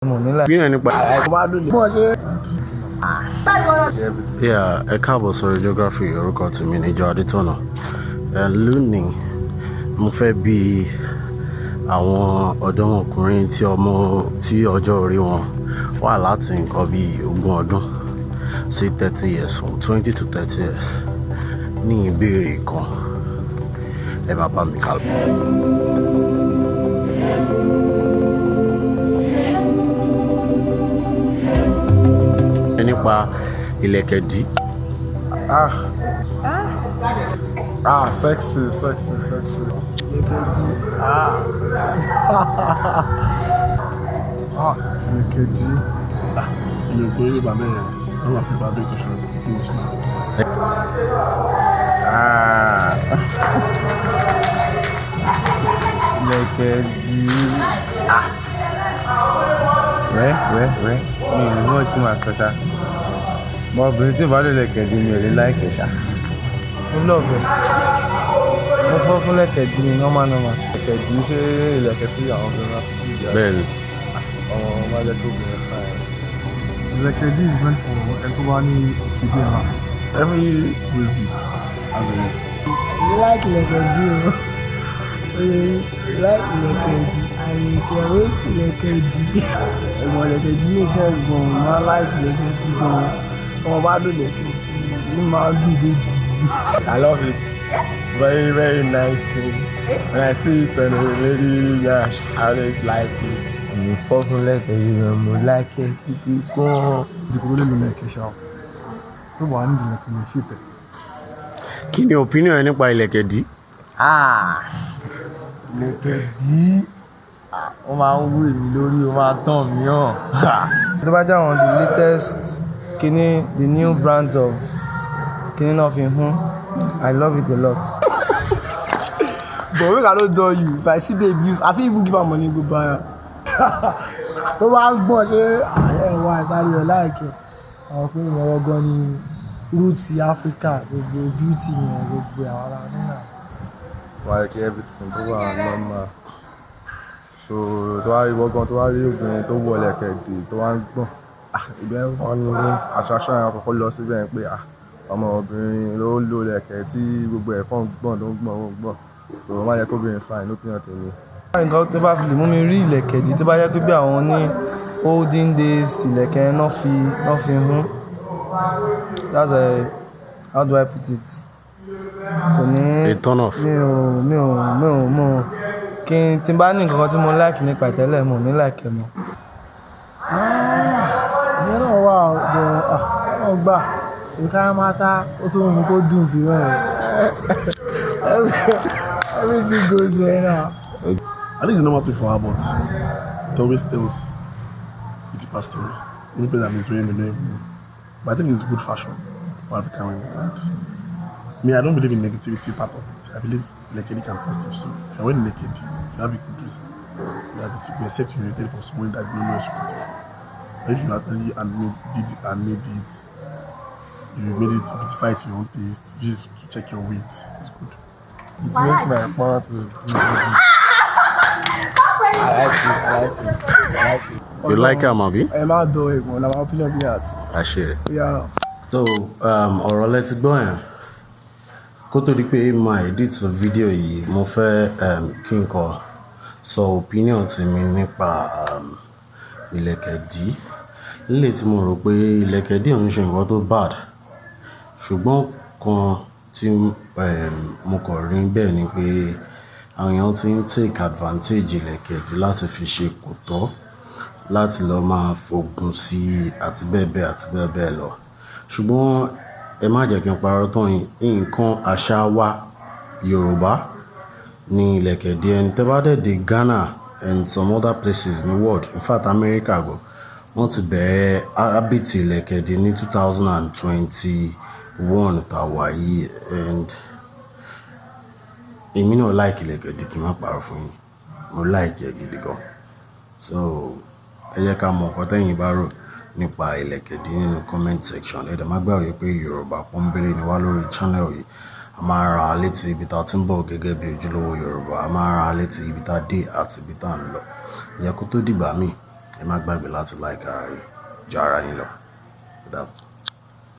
Mo ní láì. Opinion nípa. Yeah, ẹ káàbọ̀ sórí geography. Orúkọ tèmi ní Ìjọ Adétọ̀nà. Ẹ lónìí, mo fẹ́ bi àwọn ọ̀dọ́mọkùnrin tí ọmọ tí ọjọ́ orí wọn wà láti nǹkan bí 20 ọdún sí 30 years, from 20 to 30 years, ní ìbéèrè kan. Ẹ máa bá mi kà lọ. Nípa ìlẹ̀kẹ̀dí. Ah. Ah, sexy, sexy, sexy. Ìlẹ̀kẹ̀dí. Ah. Ah, ìlẹ̀kẹ̀dí. Mi ò gbọ́ Yorùbá bẹ́ẹ̀. Wọ́n máa fi bá bẹ́ẹ̀ kọ́ṣọ́ English náà. Ah. Ìlẹ̀kẹ̀dí. Ah. Wẹ́ wẹ́ wẹ́, mi ò ní mọ̀ tí màá sọ ṣá. Mọ obìnrin tí ò bá lò lẹ̀kẹ̀dí, mi ò lè like ẹ̀ ṣá. Mo love ẹ̀. Mo fọ́ fún lẹ̀kẹ̀dí ni normal normal. Ìlẹ̀kẹ̀dí, ṣé ìlẹ̀kẹ̀ tí àwọn obìnrin máa fi sí ìdí? Bẹ́ẹ̀ni. Ọmọ máa jẹ́ kí obìnrin fine. Ìlẹ̀kẹ̀dí is meant for ẹni tó bá ní ìdí ẹ̀ náà. Every waist bead has a reason. You like ìlẹ̀kẹ̀dí o. Oye, like ìlẹ̀kẹ̀dí. And if your waist ìlẹ̀kẹ̀dí. Ẹ̀gbọ́n, ìlẹ̀kẹ̀dí make sense gan. Mo máa like ìlẹ̀kẹ̀dí gan. Ọmọ bá lò ìlẹ̀kẹ̀dí, inú máa ń dùn déjì. I love it. Very, very nice thing. When I see it on a lady, yeah, I always like it. Mi fọ́ fún lẹ̀kẹ̀dí gan, mo like ẹ̀ gidi gan. Ìdìbò ló lè lo ìlẹ̀kẹ̀ ṣá o. Tó bá wà nídìí ìlẹ̀kẹ̀ mi fit ẹ̀. Kí ni opinion ẹ nípa ìlẹ̀kẹ̀dí? Ah! Ìlẹ̀kẹ̀dí. Ah, ó máa ń wú èmi lórí, ó máa tàn mí hàn. Tó bá jẹ́ àwọn the latest kíní, the new brands of kíní náà fi hún, I love it a lot. But make I no dull you, if I see babe use, I fit even give am money go buy am. Tó bá ń gbọ̀n, ṣé ẹ̀ wá ìtàlẹ̀ ọ̀ like ẹ̀? Àwọn pé ìwọ̀n gan ni root Africa, gbogbo beauty yẹn, gbogbo àwọn ará nínú. Wà á kí everything tó wà normal. So tó wá rí wọ́gán, tó wá rí obìnrin tó wọ ìlẹ̀kẹ̀dí tó wá ń gbọ̀n. Ah, ìgbẹ́ wọn ní attraction yẹn kọ́kọ́ lọ síbẹ̀ pé ah, ọmọ obìnrin ló ń lo ìlẹ̀kẹ̀ tí gbogbo ẹ̀ kàn ń gbọ̀n, tó ń gbọ̀n, tó ń gbọ̀n. So ó máa jẹ́ kí obìnrin fine ní opinion tèmi. Nǹkan tó bá fi lè mú mi rí ìlẹ̀kẹ̀dí, tó bá jẹ́ pé bí àwọn ní olden days ìlẹ̀kẹ̀ náà fi hún, that's a, how do I put it, kò ní A turn off. Mi ò mọ̀ kí n tí n bá ní nǹkan kan tí mo like nípa ìtẹ́lẹ̀, mo ní like ẹ̀ mọ́. Ìyẹn náà wà bọ̀ ọ̀ gbà ìka máa ta, ó tún mú kó dùn sí bẹ́ẹ̀. Everything goes well now. I think it's normal thing for her, but it always tells a deeper story. Only people that Nigerian may not even know. But I think it's good fashion for African women. And me, I don't believe in negativity part of it. I believe naked can positive. So if you're wearing naked, you have a good reason. You have to accept you inherited from someone that you don't know where you got it from. But if you actually and made, did it and made it, you made it beautify to your own taste, use it to check your weight. It's good. It makes my pants to I like it, I like it, I like it. You like am, abi? Ẹ má dọ̀ ẹ̀gbọ́n, na my opinion be that. Àṣírí. Yeah. So ọ̀rọ̀ lẹ ti gbọ́ yẹn. Kó tó di pé máa edit video yìí, mo fẹ́ kí n kọ sọ opinion tèmi nípa ìlẹ̀kẹ̀dí. Lílé tí mo rò pé ìlẹ̀kẹ̀dí ò ń ṣe nǹkan tó bad, ṣùgbọ́n kan tí mo kọ̀ rí bẹ́ẹ̀ ni pé àwọn èèyàn tí ń take advantage ìlẹ̀kẹ̀dí láti fi ṣe kò tọ́, láti lọ máa fògùn sí àti bẹ́ẹ̀ bẹ́ẹ̀ àti bẹ́ẹ̀ bẹ́ẹ̀ lọ. Ṣùgbọ́n ẹ má jẹ́ kí n parọ́ tán yín, nǹkan àṣà wa Yorùbá ní ìlẹ̀kẹ̀dí. Ẹni tẹ́ bá dẹ̀ dé Ghana and some other places in the world, in fact America gan, wọ́n ti bẹ̀rẹ̀ habit ìlẹ̀kẹ̀dí ní 2021 tá wà yìí. And èmi náà like ìlẹ̀kẹ̀dí, kí n má parọ́ fún yín. Mo like ẹ̀ gidi gan. So ẹ jẹ́ ká mọ nǹkan tẹ́yin bá rò nípa ìlẹ̀kẹ̀dí nínú comment section. Ẹ dẹ̀ má gbàgbé pé Yorùbá pọ́nbélé ni wá lórí channel yìí. A máa ń rán wa létí ibi tá tí ń bọ̀ gẹ́gẹ́ bí ojúlówó Yorùbá. A máa ń rán wa létí ibi tá dé àti ibi tá ń lọ. Ìyẹn kó tó dìgbà mí. Ẹ má gbàgbé láti like ara yín ju ara yín lọ. Ó dàbọ̀.